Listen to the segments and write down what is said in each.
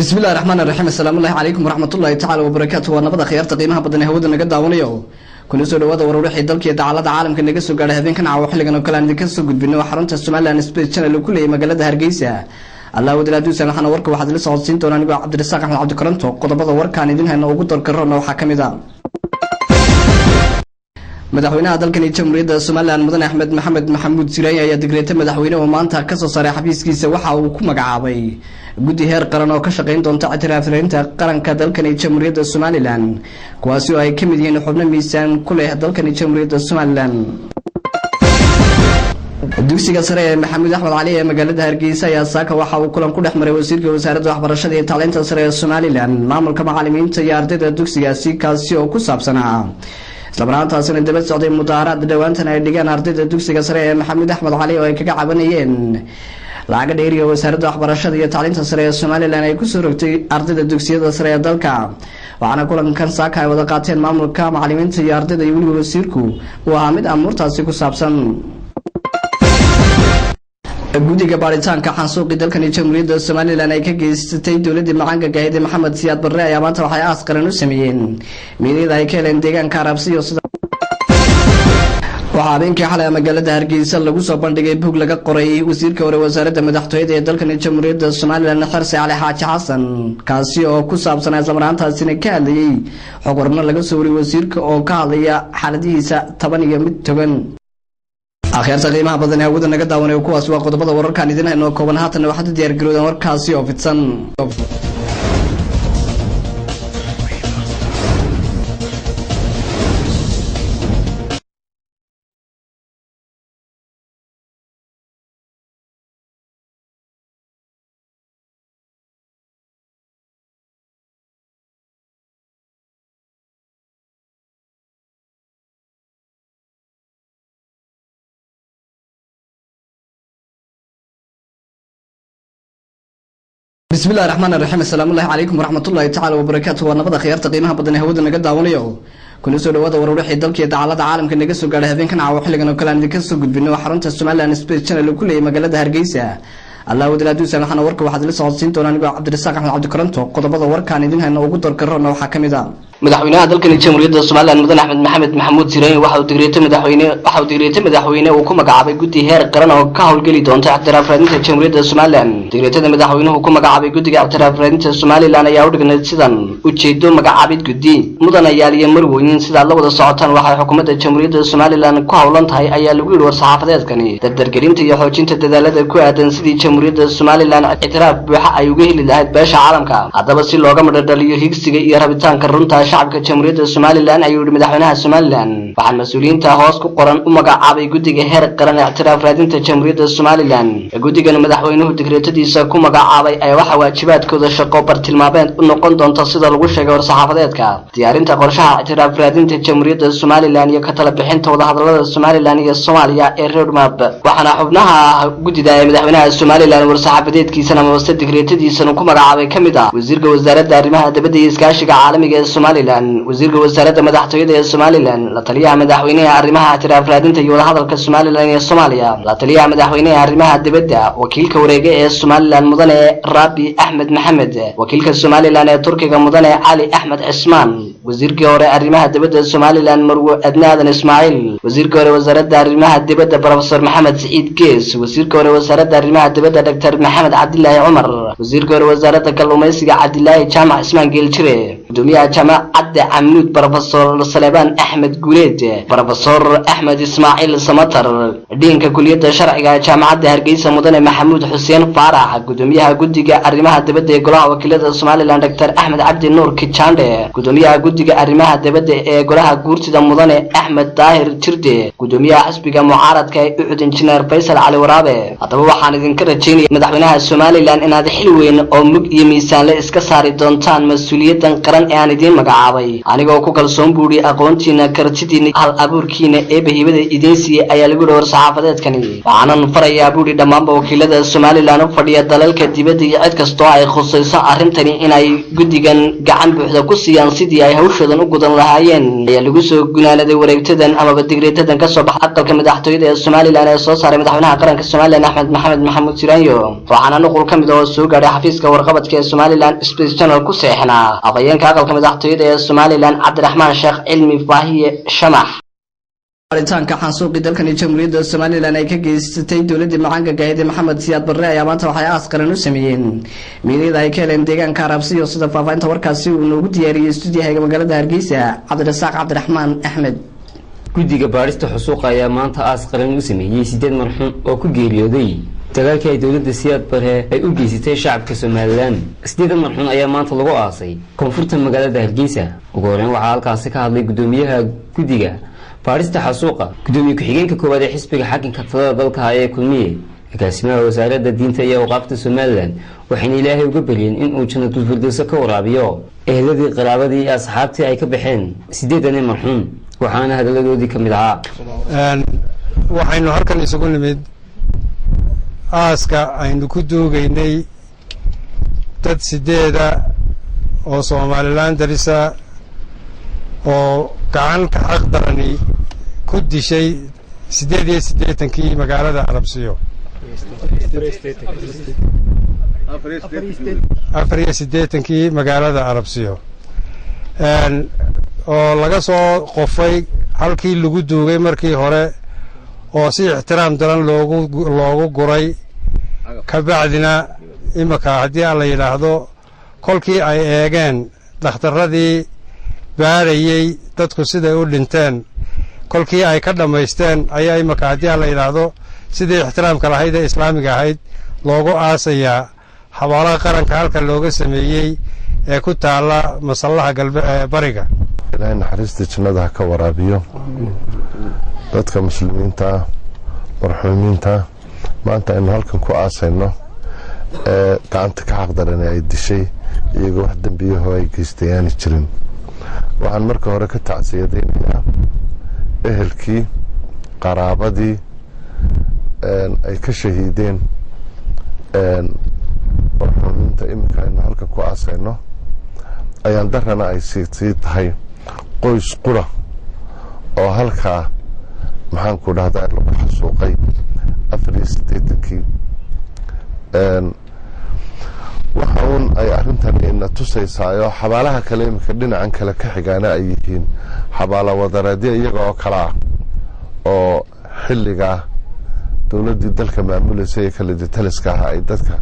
Bismi Illahi Raxmaan Raxiim. Asalaamu llahi calaykum waraxmatullahi tacaala wabarakaatu. Waa nabada khiyaarta qiimaha badan ee hawada naga daawanayo. Kuna soo dhawaada warar wixii dalkii dacalada caalamka naga soo gaadhay. Habeenkan caawa xilligan oo kale aan idinka soo gudbino xarunta Somaliland Space Channel uu ku leeyahay magaalada Hargeysa. Allah wadil hadduu waxaana warka waxaad ila socodsiin doonaa anigoo Cabdirasaaq Axmed Cabdikaranto. Qodobada warkaan idin hayno ugu darkarona waxaa ka mid ah: Madaxweynaha dalkani Jamhuuriyadda Somaliland, Mudane Axmed Maxamed Maxamuud Siraany, ayaa digreeta madaxweyne oo maanta kasoo saaray xafiiskiisa waxa uu ku magacaabay guddi heer qaran oo ka shaqeyn doonta ictiraafraynta qaranka dalkani Jamhuuriyadda Somaliland, kuwaasi oo ay ka mid yihiin xubno miisaan ku leh dalkani Jamhuuriyadda Somaliland. Dugsiga sare ee Maxamuud Axmed Cali ee magaalada Hargeysa ayaa saaka waxa uu kulan ku dhex maray wasiirka wasaaradda waxbarashada iyo tacliinta sare ee Somaliland, maamulka macalimiinta iyo ardayda dugsigaasi, kaasi oo ku saabsanaa islamaraantaasina daba socday mudaaharaad dhowaantan ay dhigeen ardayda dugsiga sare ee Maxamuud Axmed Cali oo ay kaga cabanayeen lacaga dheeriga wasaaradda waxbarashada iyo tacliinta sare ee Somaliland ay kusoo rogtay ardayda dugsiyada sare ee dalka. Waxaana kulankan saaka ay wada qaateen maamulka, macalimiinta iyo ardayda iyo weliba wasiirku uu ahaa mid amuurtaasi ku saabsan. Guddiga baaritaanka xansuuqii dalkani Jamhuuriyadda Somaliland ay ka geysatay dowladii macaanka gaahide Maxamed Siyaad Barre ayaa maanta waxay aas qaran u sameeyeen miidyada ay ka heleen deegaanka Arabsiyo. Sida waxaa habeenkii xalay magaalada Hargeysa lagu soo bandhigay bug laga qoray wasiirka hore wasaaradda madaxtooyada ee dalkani Jamhuuriyadda Somaliland, Xirsi Cali Xaaji Xasan, kaasi oo ku saabsanaa islamaraantaasina ka hadlayey xog warno laga soo wariyey wasiirka oo ka hadlaya xaaladihiisa taban iyo mid togan. Akhyaarta qiimaha badan ee hawada naga daawanayo, kuwaas waa qodobada wararkaan idin hayno kooban. Haatanna waxaad u diyaar garowdaan warkaasi oo fidsan. Bismi Illahi Raxmaan Raxiim. Asalaamu llahi calaykum waraxmatullahi tacaala wabarakaatu. Waa nabada khiyaarta qiimaha badan ee hawada naga daawanayo. Kuna soo dhawaada warar wixii dalkii dacalada caalamka naga soo gaadhay. Habeenkan caawa xilligan oo kale aan idinka soo gudbino xarunta Somaliland Space Channel uu ku leeyahay magaalada Hargeysa. Allah wadil hadduu waxaana warka waxaad ila socodsiin doonaa anigoo Cabdirasaaq Axmed Cabdikaranto. Qodobada warkaan idin hayno ugu darkarona waxaa ka mid ah: Madaxweynaha dalkani Jamhuuriyadda Somaliland, Mudane Axmed Maxamed Maxamuud Sireen, waxa uu digreeto madaxweyne uu ku magacaabay guddi heer qaran oo ka howlgeli doonta ictiraaf raadinta Jamhuuriyadda Somaliland. Digreetada madaxweynuhu ku magacaabay guddiga ictiraaf raadinta Somaliland ayaa u dhignayd sidan: ujeedo magacaabid guddi. Mudanayaal iyo marweynin, sidaad la wada socotaan, waxay xukuumadda Jamhuuriyadda Somaliland ku howlan tahay, ayaa lagu yidhi war-saxaafadeedkani, dardargelinta iyo xoojinta dadaalada ku aadan sidii Jamhuuriyadda Somaliland ictiraaf buuxa ay uga heli lahayd beesha caalamka. Haddaba, si looga madhadhaliyo higsiga iyo rabitaanka runta shacabka Jamhuuriyadda Somaliland, ayuu yihi madaxweynaha Somaliland, waxaan mas-uuliyiinta hoos ku qoran u magacaabay guddiga heer qaran ictiraaf raadinta Jamhuuriyadda Somaliland. Guddigan madaxweynuhu digreetadiisa ku magacaabay ayaa waxaa waajibaadkooda shaqo bartilmaameed u noqon doonta, sida lagu sheegay war-saxaafadeedka, diyaarinta qorshaha ictiraaf raadinta Jamhuuriyadda Somaliland iyo ka tala bixinta wadahadalada Somaliland iyo Soomaaliya ee roadmap. Waxaana xubnaha guddida ee madaxweynaha Somaliland war-saxaafadeedkiisan amabase digreetadiisan ku magacaabay ka mid ah wasiirka wasaaradda arrimaha dibadda iyo iskaashiga caalamiga ee Somaliland, wasiirka wasaaradda madaxtooyada ee Somaliland, la taliyaha madaxweynaha arrimaha ictiraaf raadinta iyo wadahadalka Somaliland iyo Soomaaliya, la taliyaha madaxweynaha arrimaha dibadda, wakiilka wareege ee Somaliland, Mudane Rabi Axmed Maxamed, wakiilka Somaliland ee Turkiga, Mudane Cali Axmed Cismaan, wasiirkii hore arrimaha dibadda Somaliland, Marwo Adne Aadan Ismaaciil, wasiirka hore wasaaradda arrimaha dibadda, Professor Maxamed Siciid Gees, wasiirka hore wasaaradda arrimaha dibadda, Dr Maxamed Cabdilaahi Cumar, wasiirka hore wasaaradda kalluumaysiga, Cabdilaahi Jaamac Cismaan Geeljire, gudoomiyaha jaamacadda Camuud, Professor Saleebaan Axmed Guuleed, Professor Axmed Ismaaciil Samatar, dhiinka kuliyadda sharciga jaamacadda Hargeysa, Mudane Maxamuud Xuseen Faarax, gudoomiyaha guddiga arrimaha dibadda ee golaha wakiilada Somaliland, Dr Axmed Cabdi Nuur Kijandhe, gudoomiyaha guddiga arrimaha dibadda ee golaha guurtida, Mudane Axmed Daahir Jirde, gudoomiyaha xisbiga mucaaradka ee UCID, Injineer Faysal Cali Waraabe. Haddaba, waxaan idinka rajaynaya madaxweynaha Somaliland inaad xil weyn oo mug iyo miisaanle iska saari doontaan mas-uuliyadan qaran ee aan idiin magacaabay, anigoo ku kalsoon, buuri, aqoontiina, kartidiina, hal abuurkiina eeba hibada idiin siiyey, ayaa lagu yihi war-saxaafadeedkani. Waxaanan farayaa, buuri, dhammaanba wakiilada Somaliland u fadhiya dalalka dibadda iyo cid kastoo ay khusayso arrintani inay guddigan gacan buuxda ku siiyaan sidii ay hawshoodan u gudan lahaayeen, ayaa lagu soo gunaanaday wareegtadan amaba digreetadan kasoo baxa aqalka madaxtooyada ee Somaliland ee soo saaray madaxweynaha qaranka Somaliland, Axmed Maxamed Maxamuud Siraanyo. Waxaana nuqul ka mid oo soo gaadhay xafiiska warqabadka ee Somaliland Space Channel ku seexnaa afhayeenka aqalka madaxtooyada ee Somaliland, Cabdiraxmaan Sheekh Cilmi Faahiye Shamax. Baaritaanka xasuuqii dalkani Jamhuuriyadda Somaliland ay ka geysatay dowladii macaanka gaahide Maxamed Siyaad Barre ayaa maanta waxay aas qaran u sameeyeen meydada ay ka heleen deegaanka Arabsiyo. Sida faahfaahinta warkaasi uu noogu diyaariyey stuudiyahayga magaalada Hargeysa, Cabdirasaaq Cabdiraxmaan Axmed. Guddiga baadhista xusuuqa ayaa maanta aas qaran u sameeyey sideed marxuum oo ku geeriyooday dagaalkii ay dowladda Siyaad Barre ay u geysatay shacabka Somaliland. Sideedan marxuum ayaa maanta lagu aasay koonfurta magaalada Hargeysa. Ugu horeyn waxaa halkaasi ka hadlay guddoomiyaha guddiga baadhista xasuuqa, gudoomiye ku-xigeenka koowaad ee xisbiga xakinka talada dalka haya ee Kulmiye, agaasimaha Wasaaradda Diinta iyo Awqaafta Somaliland, waxayna Ilaahay uga baryeen inuu Jannatul Firdowso ka waraabiyo ehladii, qaraabadii iyo asxaabtii ay ka baxeen sideedani marxuum. Waxaana hadalladoodii ka mid ahaa: Waxaynu halkan isugu nimid aaska aynu ku duugaynay dad sideeda oo Somaliland darisa oo gacan ka xaq darani ku dishay 88-kii magaalada Arabsiyo, 84-kii magaalada Arabsiyo, oo laga soo qofay halkii lagu duugay markii hore oo si ixtiraam daran loogu guray. Ka bacdina imika haddii aan la yidhaahdo, kolkii ay eegeen dhakhtarradii baadhayey dadku siday u dhinteen, kolkii ay ka dhammaysteen, ayaa imika haddii aan la yidhaahdo sidii ixtiraamka lahayd ee islaamiga ahayd loogu aasayaa xabaalaha qaranka halka looga sameeyey ee ku taalla masallaha galbe ee bariga. Ilaahay naxariistii jannada ha ka waraabiyo dadka muslimiinta ah, marxuumiinta maanta aynu halkan ku aasayno ee gacanta ka xaqdaran ay dishay, iyagoo wax dembiyaho ay geystay aani jirin. Waxaan marka hore ka tacsiyadaynayaa ehelkii, qaraabadii ay ka shahiideen marxuumiinta iminka aynu halkan ku aasayno. Ayaan darana ay sii tahay qoys qura oo halkaa, maxaanku dhahdaa, lagu xasuuqay 84-kii. Waxa uun ay arrintani ina tusaysaayo xabaalaha kale iminka dhinacan kale ka xigaana ay yihiin xabaala wadareedyo iyaga oo kale ah, oo xilligaa dowladdii dalka maamuleysay ee kaliditaliska ahaa ay dadka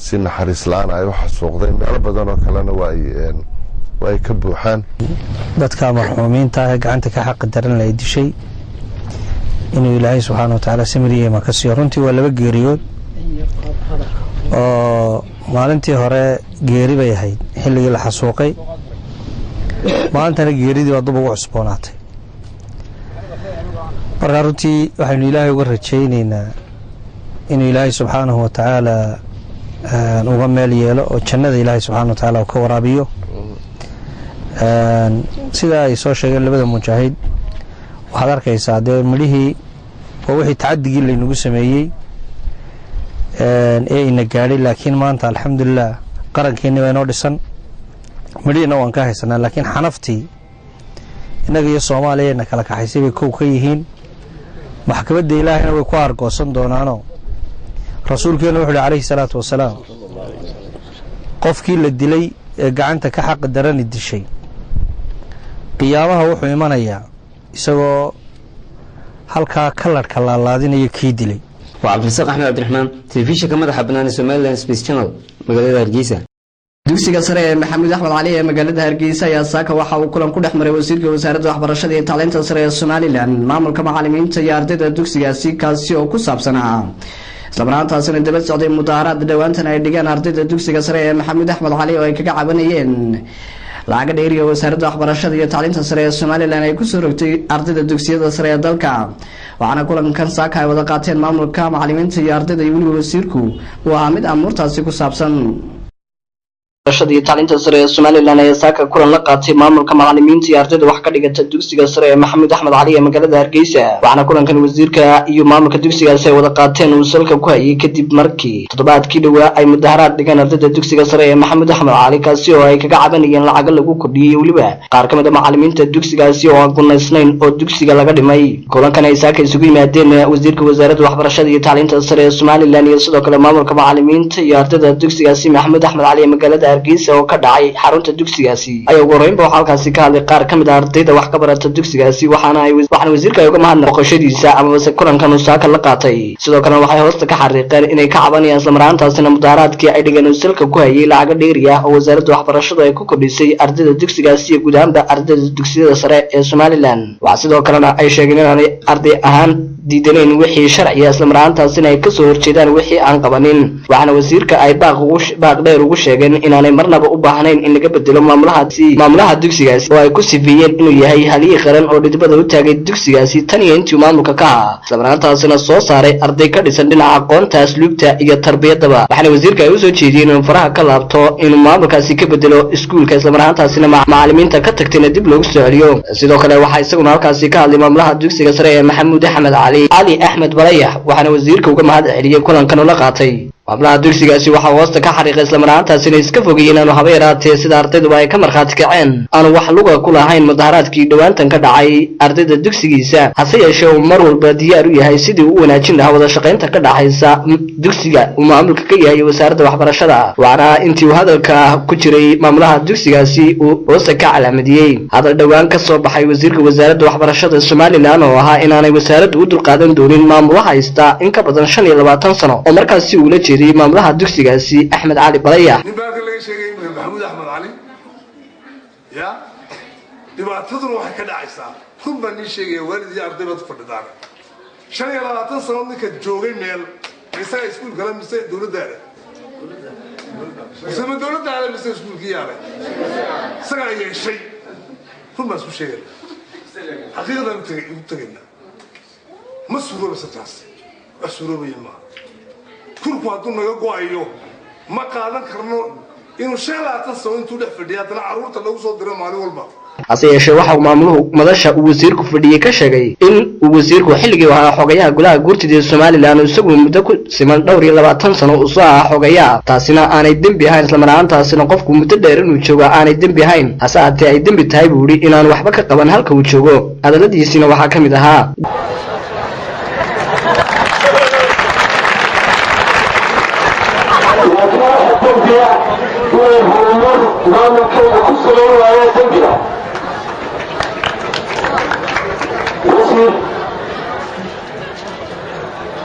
si naxariis la-aan ay u xasuuqday. Meelo badan oo kalena waa ay ka buuxaan. Dadka marxuumiinta ah ee gacanta ka xaqi daran la dishay, inuu Ilaahay subxaana watacaala samiriyeema ka siiyo. Runtii waa laba geeriyood oo maalintii hore geeri bay ahayd xilligii la xasuuqay, maantana geeridii baa dub ugu cusboonaatay. Markaa runtii waxaynu Ilaahay uga rajaynaynaa inuu Ilaahay subxaanahu watacaala uga meel yeelo oo jannada Ilaahay subxana wa tacaala ka waraabiyo. Sida ay soo sheegeen labada mujaahid, waxaad arkaysaa dee midhihii waa wixii tacadigii laynagu sameeyey ee ina gaadhay. Laakiin maanta, alxamdulilah, qarankeenni baa inoo dhisan, midhihiina waan ka haysanaa, laakiin xanaftii innaga iyo Soomaaliya ina kala kaxaysay bay kow ka yihiin. Maxkamadda Ilaahayna way ku aargoosan doonaanoo Rasuulkeena wuxu uhi, calayhi salaatu wasalaam, qofkii la dilay ee gacanta ka xaqi darani dishay, qiyaamaha wuxuu imanayaa isagoo halkaa kaladhka laalaadinaya kii dilay. Waa Cabdirasaaq Axmed Cabdiraxmaan, telefishinka madaxa bannaan ee Somaliland Space Channel, magaalada Hargeysa. Dugsiga sare ee Maxamuud Axmed Cali ee magaalada Hargeysa ayaa saaka waxa uu kulan ku dhex maray wasiirka Wasaaradda Waxbarashada iyo Tacliinta Sare ee Somaliland, maamulka macalimiinta iyo ardayda dugsigaasi, kaasi oo ku saabsanaa islamaraantaasina daba socday mudaaharaad dhowaantan ay dhigeen ardayda dugsiga sare ee Maxamuud Axmed Cali oo ay kaga cabanayeen lacaga dheeriga Wasaaradda Waxbarashada iyo Tacliinta Sare ee Somaliland ay kusoo rogtay ardayda dugsiyada sare ee dalka. Waxaana kulankan saaka ay wada qaateen maamulka, macalimiinta iyo ardayda iyo weliba wasiirku uu ahaa mid amuurtaasi ku saabsan. Waxbarashada iyo tacliinta sare ee Somaliland ayaa saaka kulan la qaatay maamulka, macalimiinta iyo ardayda wax ka dhigata dugsiga sare ee Maxamuud Axmed Cali ee magaalada Hargeysa. Waxaana kulankan wasiirka iyo maamulka dugsigaasi ay wada qaateen uu salka ku hayay kadib markii toddobaadkii dhowaa ay mudaharaad dhigeen ardayda dugsiga sare ee Maxamuud Axmed Cali, kaasi oo ay kaga cabanayeen lacago lagu kordhiyey, weliba qaar ka mid a macalimiinta dugsigaasi oo aan gunaysnayn oo dugsiga laga dhimay. Kulankan ay saaka isugu yimaadeen wasiirka wasaaradda waxbarashada iyo tacliinta sare ee Somaliland iyo sidoo kale maamulka, macalimiinta iyo ardayda dugsigaasi Maxamuud Axmed Cali ee magaalada Hargeysa oo ka dhacay xarunta dugsigaasi ayaa ugu horreynba waxaa halkaasi ka hadlay qaar ka mid a ardayda wax ka barata dugsigaasi. Waxaana ay waxaana wasiirka ay uga mahadnaq boqoshadiisa amabase kulankan uu saaka la qaatay. Sidoo kalena waxay hoosta ka xariiqeen inay ka cabanayaan, islamaraantaasina mudaharaadkii ay dhigeen uu salka ku hayay lacago dheeri ah oo wasaaradda waxbarashadu ay ku kordhisay ardayda dugsigaasi iyo guud ahaanba ardayda dugsiyada sare ee Somaliland. Waxaa sidoo kalena ay sheegeen inaanay arday ahaan diidanayn wixii sharciya, islamaraantaasina ay kasoo horjeedaan wixii aan qabanin. Waxaana wasiirka ay baaq dheer ugu sheegeen inaanay marnaba u baahnayn in laga bedelo maamulaha dugsigaasi, oo ay ku sifeeyeen inuu yahay haliyii qaran oo dhidibada u taagay dugsigaasi tan iyo intii maamulka ka ahaa, islamaraantaasina soo saaray arday ka dhisan dhinaca aqoonta, asluubta iyo tarbiyadaba. Waxaana wasiirka ay usoo jeediyeen inuu faraha ka laabto, inuu maamulkaasi ka bedelo iskuulka, islamaraantaasina macalimiinta ka tagtayna dib loogu soo celiyo. Sidoo kale waxaa isaguna halkaasi ka hadlay maamulaha dugsiga sare ee Maxamuud Axmed Cali, Cali Axmed Balayax, waxaana wasiirka uga mahad celiyey kulankan ula qaatay. Maamulaha dugsigaasi waxaa hoosta ka xariiqay, islamaraantaasina iska fogayay inaanu haba yaraatee, sida ardayduba ay ka markhaati kaceen, aanu wax luga ku lahayn mudaharaadkii dhowaantan ka dhacay ardayda dugsigiisa, hase yeeshee uu mar walba diyaar u yahay sidii uu u wanaajin lahaa wada shaqaynta ka dhaxaysa dugsiga uu maamulka ka yahay wasaaradda waxbarashada. Waxaana intii uu hadalka ku jiray maamulaha dugsigaasi uu hoosta ka calaamadiyey hadal dhowaan ka soo baxay wasiirka wasaaradda waxbarashada Somaliland oo ahaa inaanay wasaaraddu u dulqaadan doonin maamula haysta in ka badan 25 sano, oo markaasi uula jeediyey maamulaha dugsigaasi Axmed Cali Balayax. Nin baa halkan laga sheegay imika, Maxamuud Axmed Cali. Ya dhibaataduna waxay ka dhacaysaa, run baan nii sheegaya, waalid iyo arday baad u fadhidaan, 25 sanood ninka joogay meel, ma isagaa iskuul kale mise dowladdaada? Mise ma dowladdaada mise iskuulkii yaale isagaa yeeshay? Run baan isku sheegayna, xaqiiqadaan ugu tegaynaa. Ma suuroobaysa taas, wax suuroobaya maaha. Kurku hadduu naga go-ayo ma qaadan karno inuu 25 sano intuu dhex fadhiya haddana carruurta lagu soo diro maalin walba. Hase yeeshee waxa uu maamuluhu madasha uu wasiirku fadhiyey ka sheegay in uu wasiirku xilligii ahaa xogayaha golaha guurtida ee Somaliland isagu muddo ku siman dhowr iyo labaatan sano uu soo ahaa xogayaha, taasina aanay dembi ahayn, islamar-ahaantaasina qofku muddo dheer inuu joogo aanay dembi ahayn, hase haatee ay dembi tahay buu yidhi inaan waxba ka qaban halka uu joogo. Hadalladiisiina waxaa ka mid ahaa: Laakiin waxa dembiya inay horumar maamulkeeda ku samayn waayaan dembiga. Wasiir,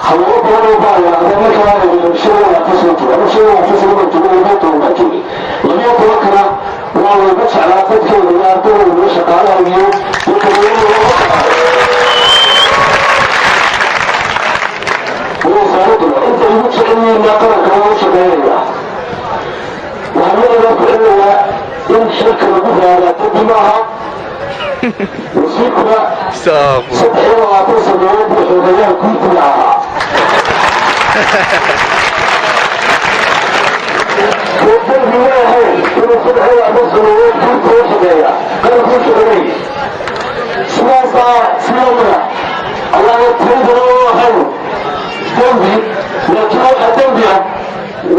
hawlo badan oo baa yaraada markaa 25 baan joogay, 12-kana waa layga jeclaa dadkeeda iyo ardayda iyo shaqaalaha iyo dadweynaha looga jeclaa. Wasaaraduna inta igu jecel yihiin baa qaranka looga shaqeynaya. Waxaan leedahay ku celinayaa in xilka lagu raadaa dembi maaha. Wasiirkuna 23 sanadood buu xoogayaha guurtiga ahaa. Dembi ma ahayn inuu 23 sanadood guurta u shaqeeya, qaranku u shaqeynayay. Sidaasaa sidoodana ayaana taydana u ahayn dembi, laakiin waxaa dembi ah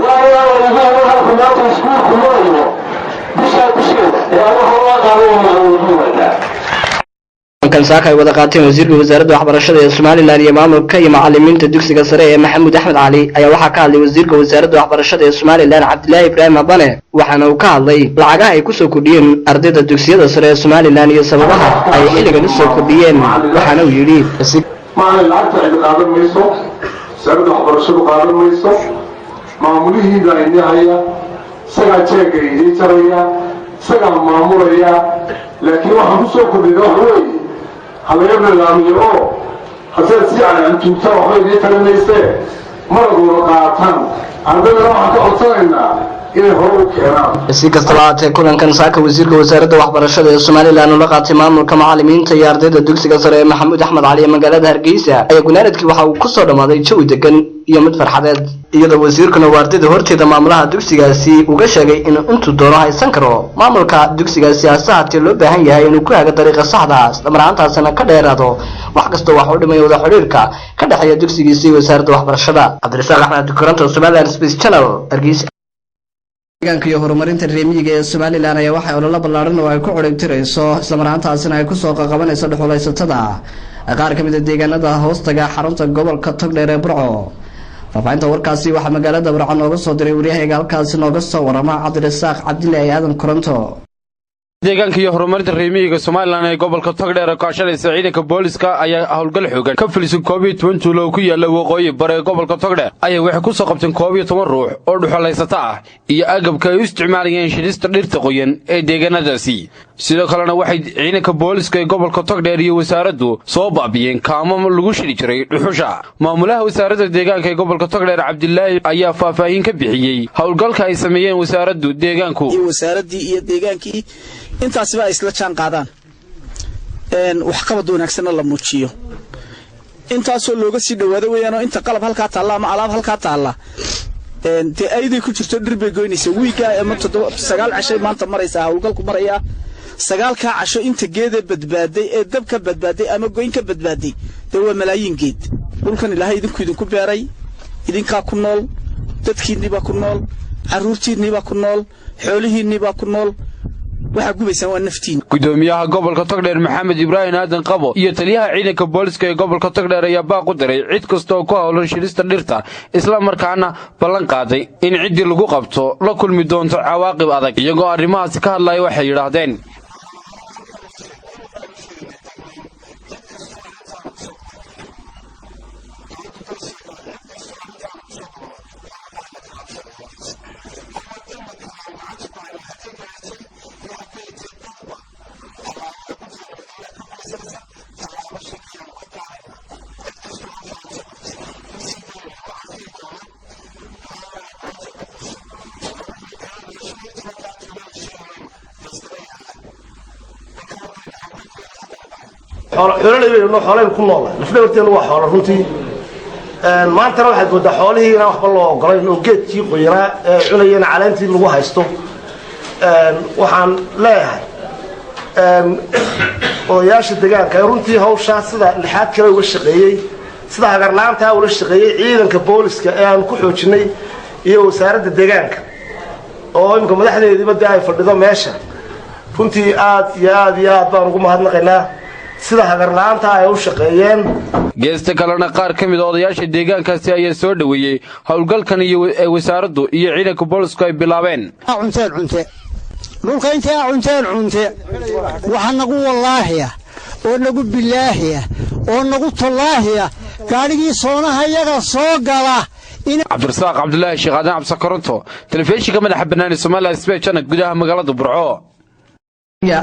waa inaan igu halku maanta iskuulku marayo bishaa bisheeda ee ama horaa qaadanaya igu yimaadaa. Kan saaka ay wada qaateen wasiirka wasaaradda waxbarashada ee Somaliland iyo maamulka iyo macalimiinta dugsiga sare ee Maxamuud Axmed Cali ayaa waxaa ka hadlay wasiirka wasaaradda waxbarashada ee Somaliland, Cabdilaahi Ibraahim Habane, waxaana uu ka hadlay lacagaha ay kusoo kordhiyeen ardayda dugsiyada sare ee Somaliland iyo sababaha ay xilligan usoo kordhiyeen. Waxaana uu yidhi: Maalin lacagta cidi qaadan mayso, wasaaradda waxbarashadu qaadan mayso, maamulihiibaa idin haya, isagaa jeegga idiin jaraya, isagaa maamulaya. Laakiin waxaan ku soo kordhina waxa weeye ha laga nidaamiyo, oo haddaad si cantuugtaan waxba idiin tari maysee, maradooda qaataan. Ardaydana waxaan ka codsanaynaa inay hore u keenaan. Si kastaba haatee, kulankan saaka wasiirka wasaaradda waxbarashada ee Somaliland ula qaatay maamulka, macalimiinta iyo ardayda dugsiga sare ee Maxamuud Axmed Cali ee magaalada Hargeysa ayaa gunaanadkii waxa uu kusoo dhammaaday jawi degan iyo mid farxadeed. Iyadoo wasiirkuna uu ardayda horteeda maamulaha dugsigaasi uga sheegay inuu intuu doono haysan karo maamulka dugsigaasi, hase haatee loo baahan yahay inuu ku hago dariiqa saxda, islamar ahaantaasina ka dheeraado wax kastoo wax u dhimaya wada xidhiirka ka dhexeeya dugsigiisa iyo wasaaradda waxbarashada. Cabdirasaaq Axmed Koronto, Somaliland Space Channel, Hargeysa. Deegaanka iyo horumarinta reer miyiga ee Somaliland ayaa waxay ololo ballaaran oo ay ku ciribtirayso, islamar ahaantaasina ay kusoo qaqabanayso dhuxulaysatada qaar ka mid a deegaanada hoostaga xarunta gobolka Togdheer ee Burco. Faahfaahinta warkaasi waxaa magaalada Burco nooga soo diray waryahayga halkaasi nooga soo warama, Cabdirasaaq Cabdilaahi Aadan Koronto. Deegaanka iyo horumarinta reer miyiga Somaliland ee gobolka Togdheer oo kaashanaysa ciidanka booliska ayaa howlgal xoogan ka fulisay 11 tuulo oo ku yaala waqooyi bare ee gobolka Togdheer. Ayaa waxay ku soo qabteen 11 ruux oo dhuxulaysata ah iyo agabka ay u isticmaalayeen shidista dhirta qoyan ee deegaanadaasi. Sidoo kalena waxay ciidanka booliska ee gobolka Togdheer iyo wasaaraddu soo baabiyeen kaamo lagu shidi jiray dhuxusha. Maamulaha wasaaradda deegaanka ee gobolka Togdheer, Cabdilaahi, ayaa faahfaahin ka bixiyey howlgalka ay sameeyeen wasaaraddu deegaanku. Iyo wasaaraddii iyo deegaankii intaasiba ay isla jaan qaadaan, waxqabad wanaagsanna la muujiyo. Intaasoo looga sii dhowaado weeyaanoo inta qalab halkaa taalla ama alaab halkaa taalla dee ayday ku jirto dhir bay goynaysa wiiggaa ama 7, 9 cashay maanta maraysaa howlgalku marayaa. 9-kaa casho inta geedee badbaaday ee dab ka badbaaday ama goyn ka badbaaday dee waa malaayiin geed. Dhulkan Ilaahay idinku beeray, idinkaa ku nool, dadkiinniibaa ku nool, carruurtiinniibaa ku nool, xoolihiinniibaa ku nool. Waxaa gubaysaan waa naftiin. Gudoomiyaha gobolka Togdheer, Maxamed Ibraahim Aadan Qabo, iyo taliyaha ciidanka booliska ee gobolka Togdheer ayaa baaq u diray cid kasta oo ku howlan shidista dhirta, isla markaana ballan qaaday in ciddii lagu qabto la kulmi doonto cawaaqib adag. Iyagoo arrimahaasi ka hadlaya waxay yidhaahdeen: Xoololeybayno, xoolaynu ku noolnahay, lafdhabarteenu waa xoolo runtii. Maantana waxaad moodaa xoolihii inaan waxba loo ogolayn oo geedkii qoyanaa ee cunayana caleentii lagu haysto. Waxaan leeyahay odayaasha deegaanka ee runtii hawshaa sida lixaad kale uga shaqeeyey, sida hagarlaantaa ula shaqeeyey ciidanka booliska ee aan ku xoojinay iyo wasaaradda deegaanka oo imika madaxdeediiba dee ay fadhido meesha, runtii aad iyo aad iyo aad baan ugu mahadnaqaynaa sida hagarla-aanta ay u shaqeeyeen. Geesta kalena, qaar ka mid a odayaasha deegaankaasi ayaa soo dhoweeyey howlgalkan iyo ee wasaaraddu iyo ciidanka boolisku ay bilaabeen. Cunteen cunte dhulka intay cunteen cunte, waxa nagu wallaahiya oo nagu bilaahiya oo nagu tallaahiya gaadhigii soonaha yaga soo gala. Cabdirasaaq Cabdulaahi Sheekh Aadan Cabsa Koronto, telefishinka madaxa bannaan ee Somaliland Space Channel, gudaha magaalada Burco.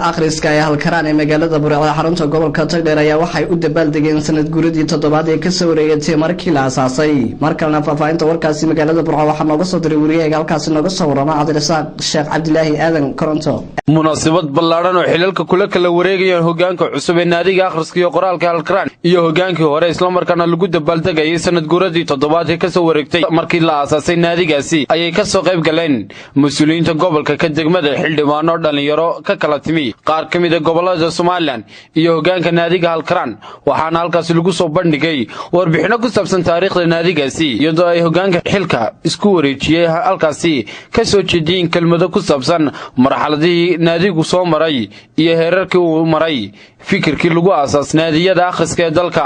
Akhriska ee Halkaraan ee magaalada Burco, xarunta gobolka Togdheer, ayaa waxay u dabaaldegeen sanad guuradii toddobaad ee kasoo wareegatay markii la asaasay. Mar kalena faahfaahinta warkaasi magaalada Burco waxaa nooga soo diray wariyahaga halkaasi nooga soo warama, Cabdirasaaq Sheekh Cabdilaahi Aadan Koronto. Munaasabad ballaadhan oo xilalka kula kala wareegayaan hoggaanka cusub ee naadiga akhriska iyo qoraalka Halkaraan iyo hoggaankii hore, islamarkaana lagu dabaaldegayay sanad guuradii toddobaad ee kasoo wareegtay markii la aasaasay naadigaasi, ayay ka soo qayb galeen mas-uuliyiinta gobolka, ka degmada, xildhibaano, dhallinyaro ka kala timi qaar ka mid a gobollada Somaliland iyo hoggaanka naadiga Halkaraan. Waxaana halkaasi lagu soo bandhigay warbixinno ku saabsan taariikhda naadigaasi, iyadoo ay hoggaanka xilka isku wareejiyey halkaasi ka soo jeediyeen kelmado ku saabsan marxaladihii naadigu soo maray iyo heerarkii uu maray fikirkii lagu aasaas naadiyada akhriska ee dalka.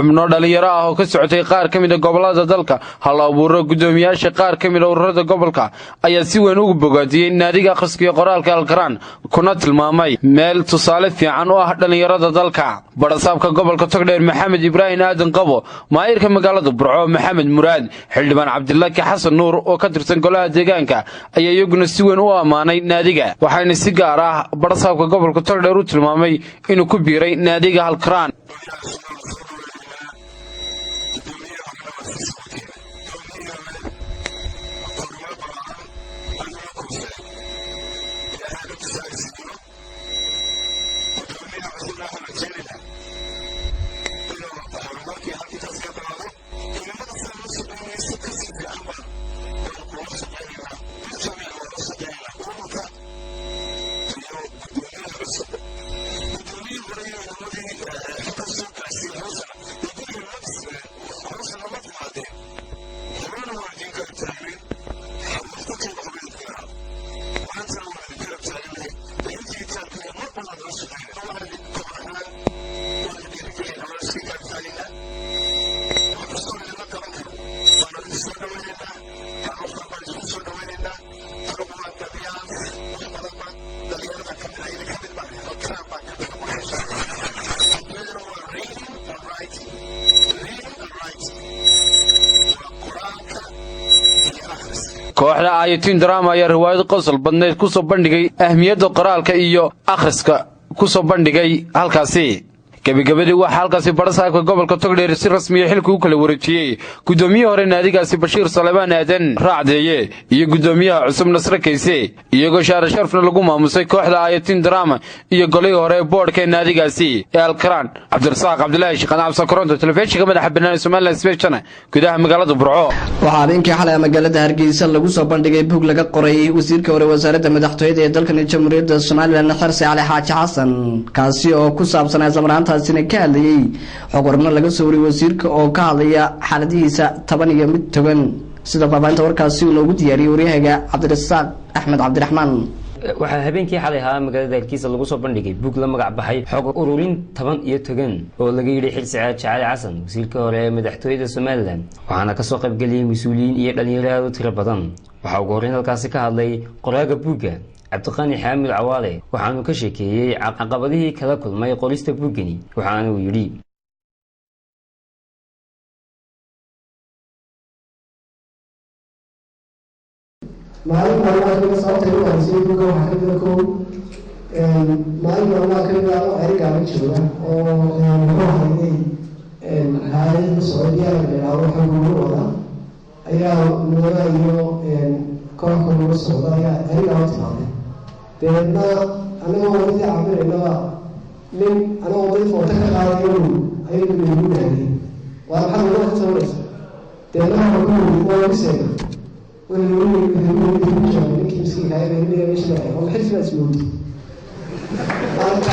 Xubno dhalinyaro ah oo ka socotay qaar ka mid a gobollada dalka, hal abuuro, guddoomiyaasha qaar ka mid a ururada gobolka ayaa si weyn ugu bogaadiyey naadiga akhriska iyo qoraalka Alkaraan, kuna tilmaamay meel tusaale fiican u ah dhallinyarada dalka. Barasaabka gobolka Togdheer Maxamed Ibraahim Aadan Qabo, maayirka magaalada Burco Maxamed Muraad, xildhibaan Cabdilaki Xasan Nuur oo ka tirsan golaha deegaanka ayaa iyaguna si weyn u ammaanay naadiga, waxaana si gaar ah barasaabka gobolka Togdheer u tilmaamay inuu ku biiray naadiga Alkaraan. Kooxda Ayatiin Drama ayaa riwaayad qosol badneed ku soo bandhigay ahmiyadda qoraalka iyo akhriska ku soo bandhigay halkaasi. Gebagabadii waxaa halkaasi barasaabka gobolka Togdheer si rasmiya xilka u kala wareejiyey guddoomiye hore naadigaasi Bashiir Salebaan Aadan Raacdeeye iyo guddoomiyaha cusub Nasre Kayse, iyagoo shaare sharfna lagu maamusay kooxda Ayatiin Drama iyo golihii hore ee boodhka ee naadigaasi ee Alkaraan. Cabdirasaaq Cabdilaahi Shiiqan Cabsa Koronto, telefishinka madaxa bannaan ee Somaliland Sbeshana, gudaha magaalada Burco. Waxaa habeenkii xalay magaalada Hargeysa lagu soo bandhigay buug laga qoray wasiirka hore wasaaradda madaxtooyada ee dalkan Jamhuuriyadda Somaliland Xirsi Cali Xaaji Xasan, kaasi oo ku saabsanaa islamarhaantaasina ka hadlayey xog warno laga soo wariyey wasiirka oo ka hadlaya xaaladihiisa taban iyo mid togan. Sida faahfaahinta warkaasi uu noogu diyaariyey waryahaga Cabdirasaaq Axmed Cabdiraxmaan. Waxaa habeenkii xalay ahaa magaalada Hargeysa lagu soo bandhigay buug la magac baxay Xog Ururin Taban iyo Togan oo laga yidhi Xirsi Cali Xasan, wasiirka hore ee madaxtooyada Somaliland, waxaana kasoo qaybgeliyey mas-uuliyiin iyo dhalinyaro aad u tiro badan. Waxaa ugu horreyn halkaasi ka hadlay qoraaga buugga Cabdiqani Xaamid Cawaale, waxaanu ka sheekeeyey caqabadihii kala kulmay qorista buuggani, waxaana uu yidhi: Maalin maalmaha kamida sababtay u haysay buugga waxaa kamida, kow, maalin maalmaha kamida oo Cerigaaba jooga oo muxuu hayay hay'adda Sacuudiyaha la yidhaahdo xogugu wada ayaa mudana iyo koox kaluga socda ayaa Cerigaaba timaaday. Dabeedna anagoo wadadii cabiraynaba, nin anagoo wadadii foota ka qaadayo ayuu nagu naadiyey: "Waa maxaad wadada ka sawiraysa?" Dabeedna waxaa ku yiri: "Waa wiseega." Wuxuu jawaabay ninkii miskiinka ahaa ee meesha maraya: "Oo xilsi baa ismoogtay." Marka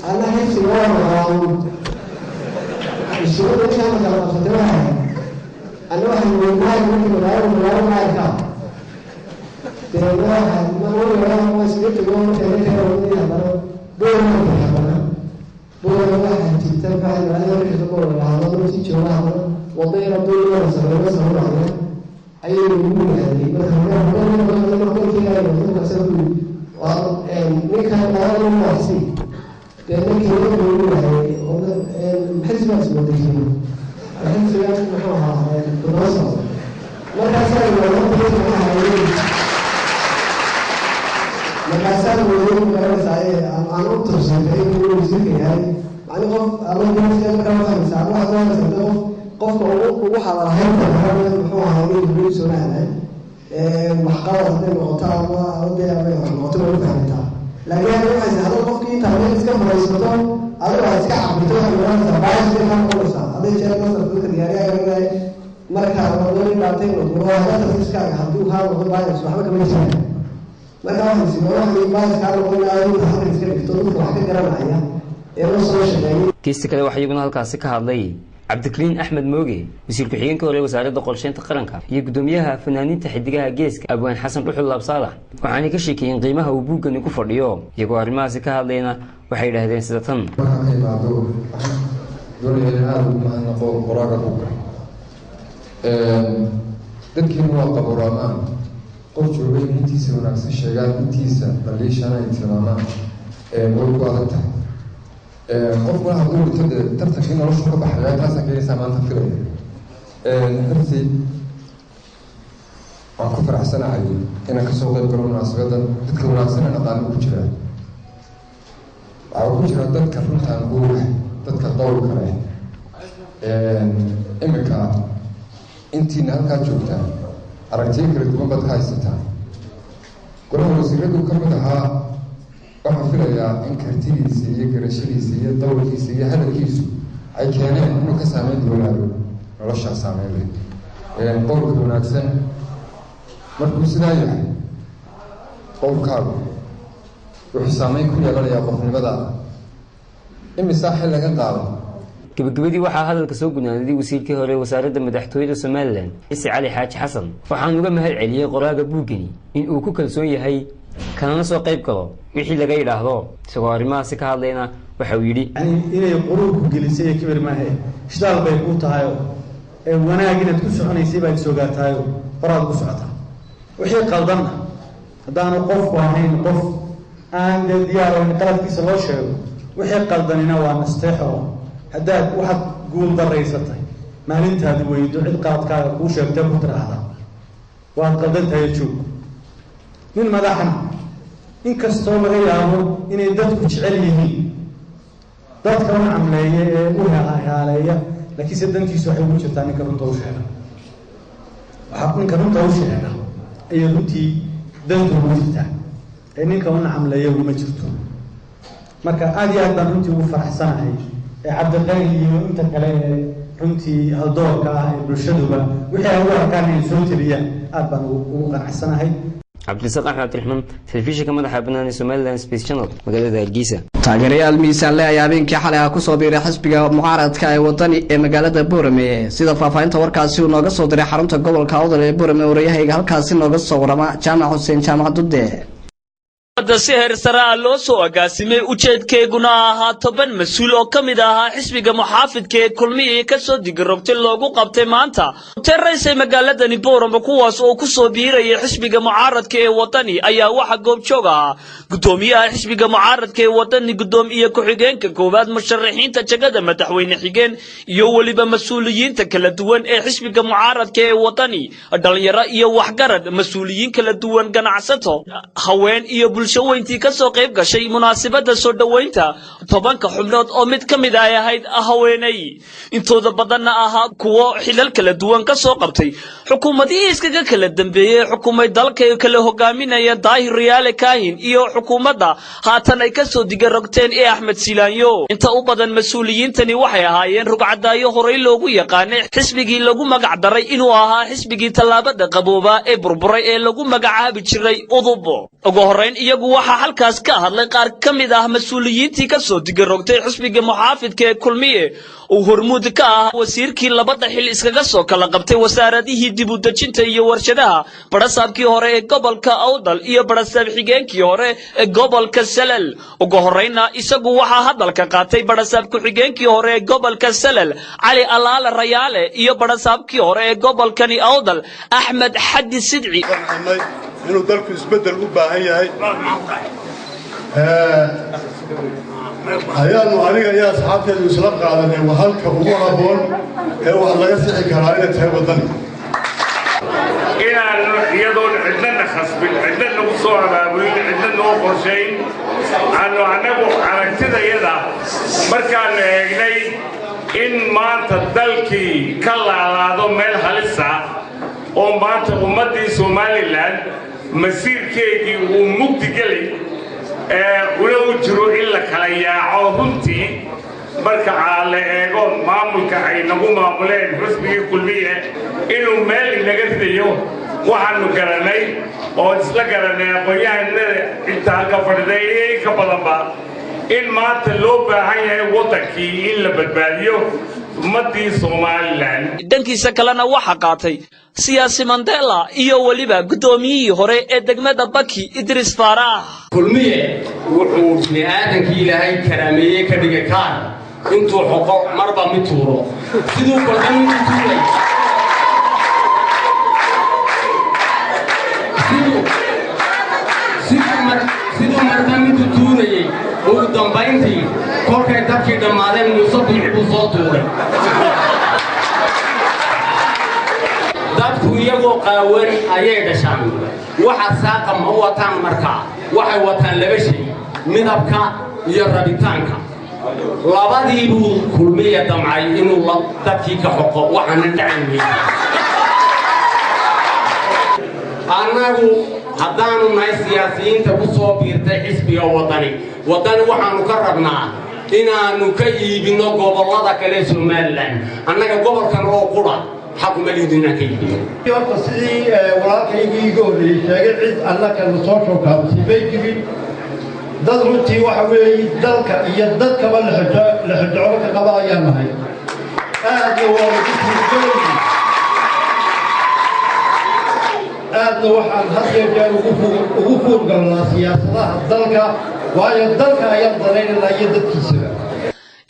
alla xilsiga waa maqaamu mushkilada intaan kala qabsatay. Waxay anna waxay weynahay markii magaalada magaalo maayarka. Dabeedna waxaa weligaa waa iskaga tego markay ninka wadadii haddana Boorama haddana Boorama waxaa jirta maxaa magaalada markii boor la dhahdo runtii jooga, haddana wado yara dowlada sameeyo sameynaya ayay ugu yidhaahdeen. Marka ninkan magaalada maasi dee ninkii ugu yidhaahday xisbigaas wadayay, xisbigaas muxuu ahaa daba socda. Markaasaa markaasaa weyday magaranaysaa aan u tursatay inuu wasiirka yahay, macni qof ama markaa waxaysaa ama waxaad oranaysaa qof qofka ugu hadalhaynta badan muxuu ahaa inuu Somaliland waxqabad hadday noqoto ama dee ama wax noqoto way u fahmintaa. Laakiin hadda waxaysa hadal qofkii intaa meel iska fadhiisato, adigo aad iska cabirto, waxay noqonaysaa bias bay kaa noqonaysaa. Hadday jeer masar dadka diyaariyaa garanaya marka wadani dhaantay wadada hadduu kaa noqdo bias, waxba kama jiraan. Marka waxay waxay bias kaa noqonaya inta halkan iska dhigto dadka wax ka garanaya ee la soo shaqeeyay. Geesta kale waxaa iyaguna halkaasi ka hadlay Cabdikariin Axmed Mooge, wasiir ku-xigeenka hore Wasaaradda Qorsheynta Qaranka, iyo guddoomiyaha fanaaniinta Xidigaha Geeska, Abwaan Xasan Dhuxul Laabsaalax, waxaanay ka sheekeeyeen qiimaha uu buuggani ku fadhiyo. Iyagoo arrimahaasi ka hadlayna waxay idhaahdeen sida tan. Markaan ka imaado, waxaan doonaya in aada ugu mahadnaqo qoraaga buugga. Dadkiina waa qaburaamaan qof joogay in intiisa wanaagsan sheegaan, intiisa dhaliishana ay tilmaamaan way ku adag tahay. Qofkuna hadduu dhinto, dee tartankii noloshu ka baxaya, taasaa keenaysaa maanta filaya. Xirsi, waan ku faraxsanahay inaan kasoo qayb galo munaasabadan. Dadka wanaagsan aan aqaano ku jiraa, waxaa ku jira dadka runtaan guuga, dadka qowlka leh. Iminka intiina halkaa joogtaa aragtiyo kala duwan baad ka haysataa. Golaha wasiiradu ka mid ahaa, waxaan filayaa in kartidiisa iyo garashadiisa iyo dowrkiisa iyo hadalkiisu ay keeneen inuu ka saameyn doonaado noloshaa saameyn leh. Qowlka wanaagsan markuu sidaa yahay, qowlkaagu wuxuu saameyn ku yeelanayaa qofnimadaada. Imisaa xil laga qaado? Gabagabadii waxaa hadalka soo gunaanaday wasiirkii hore Wasaaradda Madaxtooyada Somalilan, Xirsi Cali Xaaji Xasan, waxaan uga mahad celiyey qoraaga buuggani in uu ku kalsoon yahay kanana soo qayb galo wixii laga yidhaahdo. Isagoo arrimahaasi ka hadlayna waxa uu yidhi: Inay quruurku gelisay iyo kibir maahe, shidaal bay kuu tahayo ee wanaag inaad ku soconaysay baad isogaataayo horaad ugu socotaa. Wixii qaldanna, haddaanu qofku ahayn qof aan dee diyaar in qaladkiisa loo sheego, wixii qaldanina waa nasteexo. Haddaad waxaad guul daraysatay maalintaadi weydo cid qaladkaaga kuu sheegtee ku tiraahda waad qaldan tahay, joog. Nin madaxna, inkastoo laga yaabo inay dadku jecel yihiin, dadka u camleeya ee u haaleeya, laakiinse dantiisu waxay ugu jirtaa ninka runta u sheega. Waxaa ninka runta u sheega ayay runtii dantu ugu jirtaa ee ninka u nacamleeya uguma jirto. Marka aada iyo aad baan runtii ugu faraxsanahay ee Cabdiqani iyo inta kale ee runtii haldoorka ah ee bulshaduba wixii ay u arkaan inay soo teliyaan, aad baan ugu qanacsanahay. Cabdirasaaq Axmed Cabdiraxmaan, telefishinka madaxa bannaan ee Somaliland Space Channel, magaalada Hargeysa. Taageerayaal miisaanle ayaa habeenkii xalay ah kusoo biiray xisbiga mucaaradka ee Wadani ee magaalada Boorame. Sida faahfaahinta warkaasi uu nooga soo diray xarunta gobolka Awdal ee Boorame wariyahayga halkaasi nooga soo warama, Jaamac Xuseen Jaamac Dudde. Si heer sare ah loo soo agaasimay, ujeedkeeguna ahaa 10 mas-uul oo ka mid ahaa xisbiga muxaafidka ee Kulmihii kasoo digirogtay loogu qabtay maanta teraysay magaaladani Boorama, kuwaas oo ku soo biiraya xisbiga mucaaradka ee Wadani, ayaa waxaa goobjoog ahaa gudoomiyaha xisbiga mucaaradka ee Wadani, gudoomiye ku-xigeenka koowaad, musharaxiinta jagada madaxweyne xigeen iyo weliba mas-uuliyiinta kala duwan ee xisbiga mucaaradka ee Wadani, dhalinyaro iyo waxgarad, mas-uuliyiin kala duwan, ganacsato, haween iyo bulsho weyntii ka soo qayb gashay munaasabadda soo dhoweynta 10-ka xubnood oo mid ka mid ay ahayd haweeney, intooda badanna ahaa kuwo xilal kala duwan ka soo qabtay xukuumadihii iskaga kala dambeeyey xukuumay dalka kala hogaaminaya Daahir Riyaale Kaahin iyo xukuumadda haatan ay ka soo digarogteen ee Axmed Silaanyo. Inta u badan mas-uuliyiintani waxay ahaayeen rugcadaayo horey loogu yaqaanay xisbigii lagu magac daray inuu ahaa xisbigii tallaabada qabooba ee burburay ee lagu magacaabi jiray Udub. Ugu horrayn iyagu waxaa halkaas ka hadlay qaar ka mid ah mas-uuliyiintii ka soo digarogtay xisbiga muxaafidka ee Kulmiye, uu hormuud ka ah wasiirkii labada xil iskaga soo kala qabtay wasaaradihii dib u dejinta iyo warshadaha, barasaabkii hore ee gobolka Awdal iyo barasaab xigeenkii hore ee gobolka Salal. Ugu horrayna isagu waxaa hadalka qaatay barasaab ku-xigeenkii hore ee gobolka Salal, Cali Alaale Rayaale, iyo barasaabkii hore ee gobolkani Awdal, Axmed Xadi Sidci. Inuu dalku isbeddel u baahan yahay ayaanu aniga iyo asxaabteedu isla qaadanay. Waa halka ugu habboon ee wax laga sixi karaa inay tahay Waddani. Inaanu iyadoon cidnana khasbin, cidna nagu soo abaabulin, cidna noo qorshayn, aanu annagu aragtidayada markaannu eegnay in maanta dalkii ka laalaado meel halisa oo maanta ummaddii Somaliland masiirkeedii uu mugdi gelay una u jiro in la kala yaaco. Runtii marka aa la eego maamulka ay nagu maamuleen xusbigii Kulmiye inuu meel inaga ridayo, waxaannu garannay oo isla garannay aqoon-yahanada inta halka fadhiday iyo in ka badanba in maanta loo baahan yahay waddankii in la badbaadiyo. Ummaddii Somalilan. Dhankiisa kalena waxaa qaatay siyaasi Mandela iyo weliba guddoomiyihii hore ee degmada Baki, Idris Faarax. Kulmiye wuxuu bini aadankii Ilaahay karaameeyey ka dhigay kaar intuu xoqo marba mid tuuro, siduu kolka mid u tuuray, siduu marba mid u tuurayey, ugu dambayntii kolkay dadkii dhammaadeen Muuse Biixi buu soo tuuray. Dadku iyagoo qaawan ayay dhashaan. Waxa saaqa ma wataan markaa, waxay wataan laba shay: midabka iyo rabitaanka. Labadii buu Kulmiya damcay inuu dadkii ka xoqo, waxaana dhacan weyn. Annagu haddaanu nahay siyaasiyiinta ku soo biirtay xisbiga Waddani, Waddani waxaannu ka rabnaa inaannu ka iibinno gobollada kale Somalilan. Annaga gobolkan oo qura xaquma liidin inaan ka iibino. Horta sidii walaalkaygii iga horreeyey sheegay, cid annaka na soo shookaabsay may jirin. Dad runtii waxa weeye dalka iyo dadkaba laxojeclo ka qaba ayaan nahay. Aadna waa lagu fuurgalayay, aadna waxaan had iyo jeer ugu fuurgalnaa siyaasadaha dalka, waayo dalka ayaan danaynaynaa iyo dadkiisaba.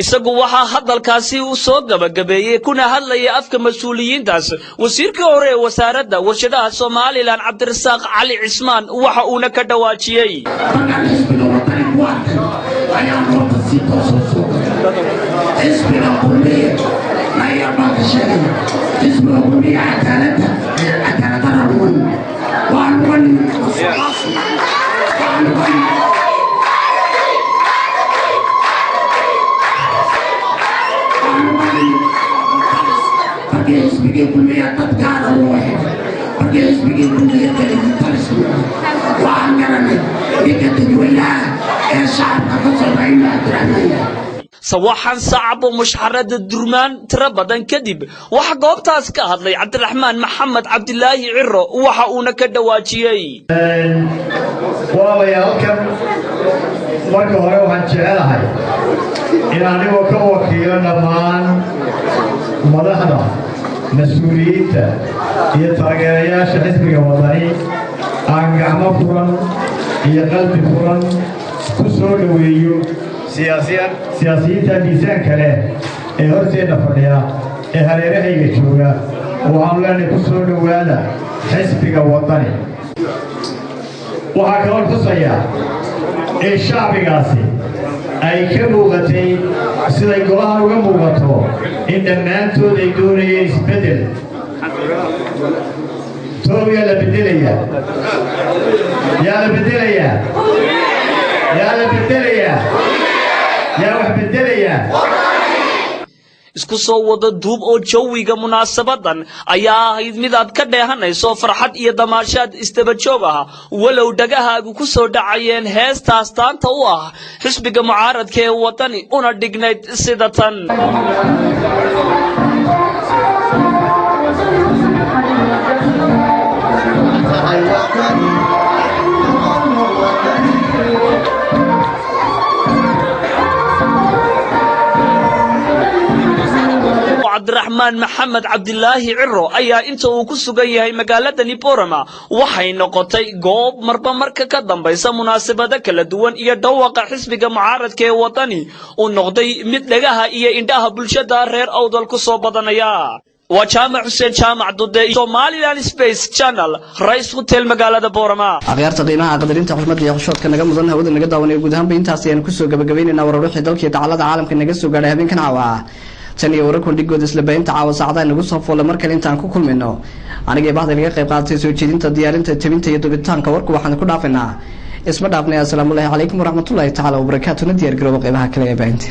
Isagu waxaa hadalkaasi u soo gabagabeeyey kuna hadlayay afka mas-uuliyiintaas wasiirkii hore ee wasaaradda warshadaha Somalilan, Cabdirasaaq Cali Cismaan, waxa uuna ka dhawaajiyey: Markaan xisbiga Wadani ku arkay ayaan horta si toosoo soo galay xisbiga Kulmiye. Nayar baan ka sheegaya xisbiga Kulmiye: cadaaladda, cadaaladdarra lugan waa lugan, waa lugan. Markii xisbigii Kulmiye dad gaara loo xidhay, markii xisbigii Kulmiye keligii talis noqday, waxaan garanay ninka dadweynaha ee shacabka ka socda inuu Cabdiraxmaan yahay. Sawaxan, sacabo, mushxarada, durmaan tiro badan kadib, waxaa goobtaas ka hadlay Cabdiraxmaan Maxamed Cabdilaahi Ciro, waxa uuna ka dhawaajiyey: Walaalayaal, halkan marka hore waxaan jecelahay in anigoo ka wakiilo dhammaan madaxda, mas-uuliyiinta iyo taageerayaasha xisbiga Wadani aan gacmo furan iyo qalbi furan ku soo dhoweeyo siyaasiyiinta miisaanka leh ee horteenna fadhiya ee hareerahayga jooga. Waxaanu leenahay, ku soo dhowaada xisbiga Wadani. Waxaa kaloo tusayaa in shacbigaasi ay ka muuqatay, siday golahan uga muuqato, in dhammaantood ay doonayeen isbeddel. Toob yaa la beddelayaa? Yaa la beddelayaa? Yaa la beddelayaa? Yaa wax beddelayaa? Isku soo wada duub oo jawiga munaasabadan ayaa ahayd mid aad ka dheehanayso farxad iyo damaashaad isdaba joog ah, walow dhagahaagu ku soo dhacayeen heesta astaanta u ah xisbiga mucaaradka ee Wadani, una dhignayd sida tan. Cabdiraxmaan Maxamed Cabdilaahi Ciro ayaa inta uu ku sugan yahay magaaladani Borama waxay noqotay goob marba marka ka dambaysa munaasabado kala duwan iyo dhawaqa xisbiga mucaaradka ee Wadani uu noqday mid dhagaha iyo indhaha bulshada reer Awdal ku soo badanaya. Waa Jaamac Xuseen Jaamac Dude, Somaliland Space Channel, Rice Hotel, magaalada Borama. Akhyaarta qiimaha, qadarinta, xushmadda iyo xishoodka naga mudan, hawada naga daawanaya, guud ahaanba intaas ayaan kusoo gabagabaynaynaa warar wixii dalkii dacalada caalamka naga soo gaadhay habeenkan caawa. Tan iyo warar kundhigood isla baahinta caawa saacadaha nagu soo foola mar kale intaan ku kulmayno, aniga bahda naga qayb qaadatay soo jeedinta, diyaarinta, tebinta iyo dubitaanka warku waxaan ku dhaafaynaa isma dhaafnay. Assalaamu calaykum waraxmatullaahi tacaala wabarakaatu. Na diyaar garooba qeybaha kale ee baahinta.